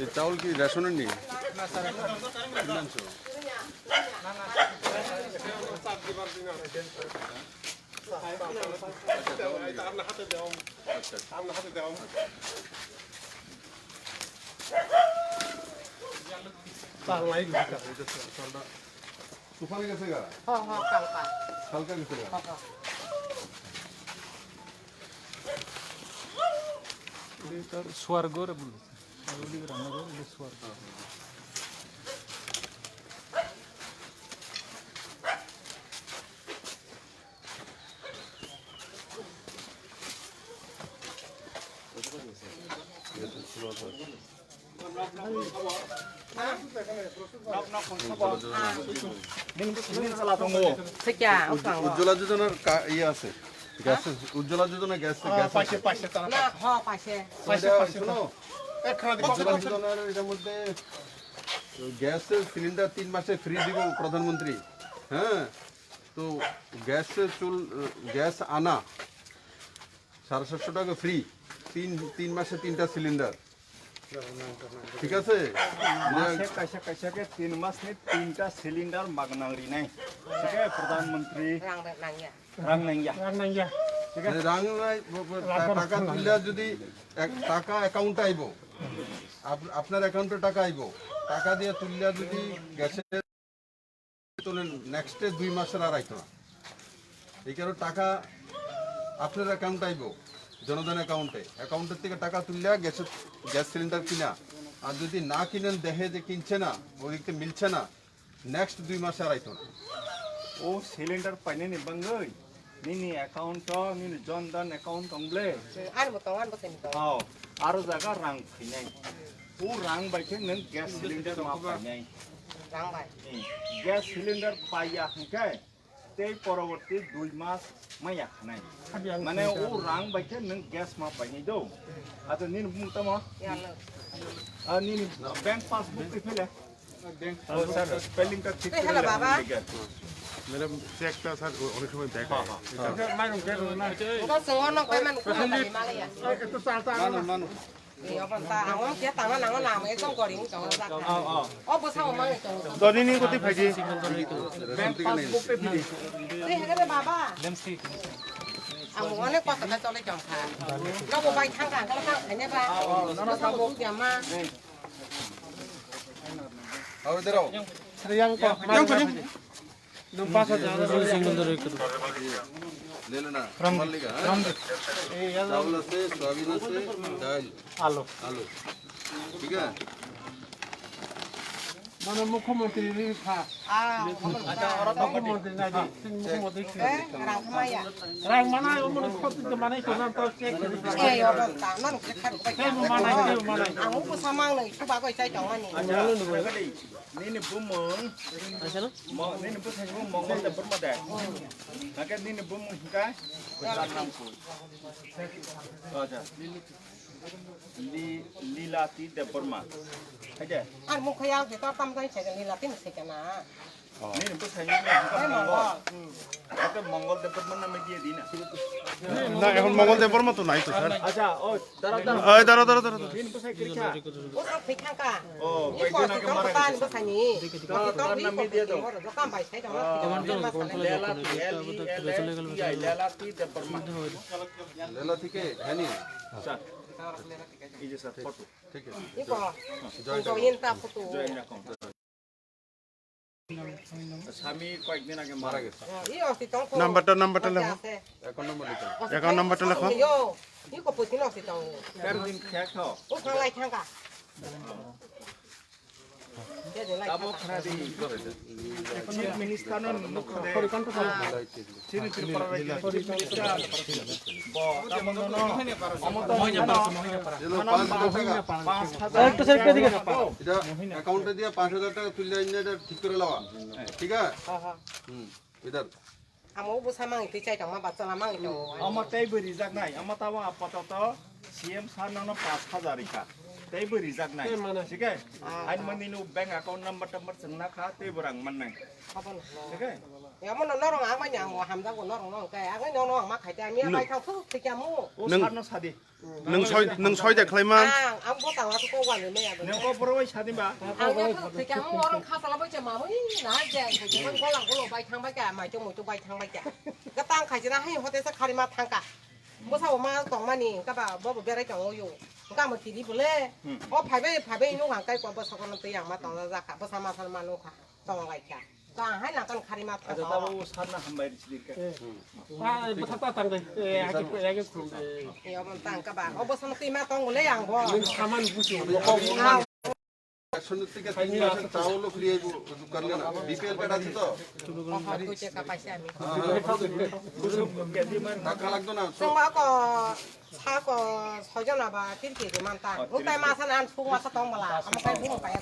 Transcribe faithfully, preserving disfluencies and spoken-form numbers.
এই চাউল কি রেশনের নেই? কিনে আনছো? চাল নাই। তুফানে গেছে গা? হ, হ, কালকা। কালকা গেছে গা? হ, হ। এটা তার স্বর্গ রে বলছে। ওদিকে রান্নাঘর, এটা স্বর্গ। Sikya, ang uj-, swkang o. Ujjwala Yojonar ka-, iye ase. Gas, Ujjwala Yojona gas, gas ase. পাশে, পাশে, তারা না, হ, পাশে। পাশে, এটা পাশে, শুনো, তারা। এক খানা দিবি। Ujjwala Yojonar এটার মধ্যে গ্যাসের সিলিন্ডার তিন মাসে ফ্রি দিব প্রধানমন্ত্রী। হ্যাঁ, তো গ্যাসের চুল, গ্যাস আনা সাড়ে সাতশো টাকা ফ্রি, তিন, তিন মাসে তিনটা সিলিন্ডার। ঠিক আছে? Mase kaisa kaisa khe tin mas ni tinta cylinder magna rinai. Thik khe Pradhan Mantri Rang rang nangya. Rang nangya. Rang nangya. Thik khe? Rang nai, bo-, bo-, ta-, taka tulla jodi ek-, taka account aibo. Ap-, apnar account e taka aibo. Taka diye tulla jodi gese তো next day দুই মাসের আর আইতো না। এই কারণে টাকা আপনার অ্যাকাউন্টে আইবো, জনধন অ্যাকাউন্টে। অ্যাকাউন্টের থেকে টাকা তুললে গ্যাসের, গ্যাস সিলিন্ডার কিনা। আর যদি না কিনেন, দেখে যে কিনছে না, ওদিক থেকে মিলছে না, নেক্সট দুই মাসে আর আইতো না। O cylinder painani bangwi nini account o, nini Jan Dhan account tong ble? Ani bo tongo, ani bo simi tongo. Hao, aro jaga rang phainai. O rang bai khe nwng gas cylinder ma painai. Rang bai. Hmm. Gas cylinder paiya hwnkhe tei poroborti dui mas maya khanai. Mane o rang bai khe nwng gas ma painai do. Ato nini bumung tamo? Yalo. Ah, nini bank passbook twi phele. Bank, oh, sir, spelling ta thik kore lekha baba. Mere check ta, sir, o-, onek somoy dekha. Ha, ha. Ito sa ngono kay man ko na mali ya. Mano, mano. Ni opan ta, ang om kya tanga nango nam, ekdom koring tong sa. Oh, oh. O bo sa mang tong. Doni ni koti phaji. Bank passbook pe phidi. Ni hega de baba. Ang onek kosto ta chole jong kha. No bo bai thang thang kala thang khaine ba. Oh, oh. Bo sa bo tu jama. Aw, dero. Yang ko, yang ko, yang. Nung pas hajar. Le lena, ram, ram liga, ha? Ram de. Chawal ase, soyabin ase, dal. Alu. Alu. Thik hai? Mane mukhyamantri ri kha. Ah, mukhyamantri. Mukhyamantri nai di. Sing mukhyamantri. Eh, rang khamaya. Rang mana, omo ni khop tu mana ko nan ta check. Eh, yo, ta, nan check kha. Check mana, check mana. Ang ko samang nai, ko ba ko chai tong ani. Nini bumung. Mo, nini bumung mo, mo de burma de. Nake nini bumung hingka. Acha. Li-, Lilati Debbarma. Haide? Ar mukha ya, je tor tam jani se Lilati ni se kana. Nini bwsai ni bwsai Mongol. Ate Mongol Debbarma na media di na. Na, এখন মঙ্গল দেববর্মা তো নাই তো, স্যার। আচ্ছা, ও, দাঁড়াও, দাঁড়াও। এই, দাঁড়াও, দাঁড়াও, দাঁড়াও, দাঁড়াও। Nini bwsai kwrwi kha. Bwsai kwrwi kha ka. Oh, ni koi ko jona si ke tong mara ko tan kisa. Bwsai ni. Tong, tong, tong, na media do. Lela ti, L E L E T I, Lela ti Debbarma. Lela ti ke, hani? Sir. Ei je sir, photo. Thik hai. Ni ko. Join tong, tong, yin ta photo. Join na kong. স্বামী কয়েকদিন আগে মারা গেছে। Number টা, number টা লেখো। Account number লেখো। Account number টা লেখো। Yo, iko pusi no si tong. তেরো দিন খেয়ে খাও। O sanglai thangka. Tabo khana di. Chief Minister no nukho de. Chini Tripura rajyo Chief Minister bo, tamo no, no, amo to Mohina Para, Mohina Para. Paanch hajar. Ekta side ke dige. Eta account e diye paanch hajar taka tulile enne eta thik kore lawa. Thik ase? Hmm. Idhar. Amo bo samang twi chai tongma bachana mang tong. Amo tei bo rijak nai, amo tamo apatoto C M sir no no paanch hajar rikha. Tei bo rijak nai. Thik ase? Ain mani no bank account number tambar chwngna kha, tei bo rang man nai. Thik ase? Amo no norong ang mani ang hamjago norong no kai. Ang no no ang ma khai ta mi bai thang thu thik amo. O sir no sadi. Nwng soi, nwng soi de khlai man. Ang, ang bo tang la ko wa le me ya. Nwng ko boro wai sadi ba. Ang ya thik ang mo rong kha sala bo che ma mo i na je ko je ko lang ko lo bai thang bai ka mai to mo to bai thang bai ka. Ka tang khai jina hai hote sa khari ma thang ka. Bo sa ma tong mani ka ba bo bo berai tong yo. Ka mo tiri bole. O phai bai phai bai no ang kai ko bo sa ko no te yang ma tong la ja ka. Bo sa ma sa ma no kha. Tong lai kha. Ka hai na kan khari ma tha. Acha tabo sir na hambai ri sidi ka. Ah, bwthak ta tang de. Eh, agi, agi khum de. Yo mon tang ka ba. O bo sono ti ma tong le yang bo. Nwng saman busu. Ah. Action ticket tin masan chawlo free aibo dukkan le na. B P L card ase to? Oho, kuche ka paisa ami. Taka lagdo na. Songba ko, sa ko, sojon aba, tir kg man ta. Utai masan an sung masa tong bala. Amo kai bung pa ya.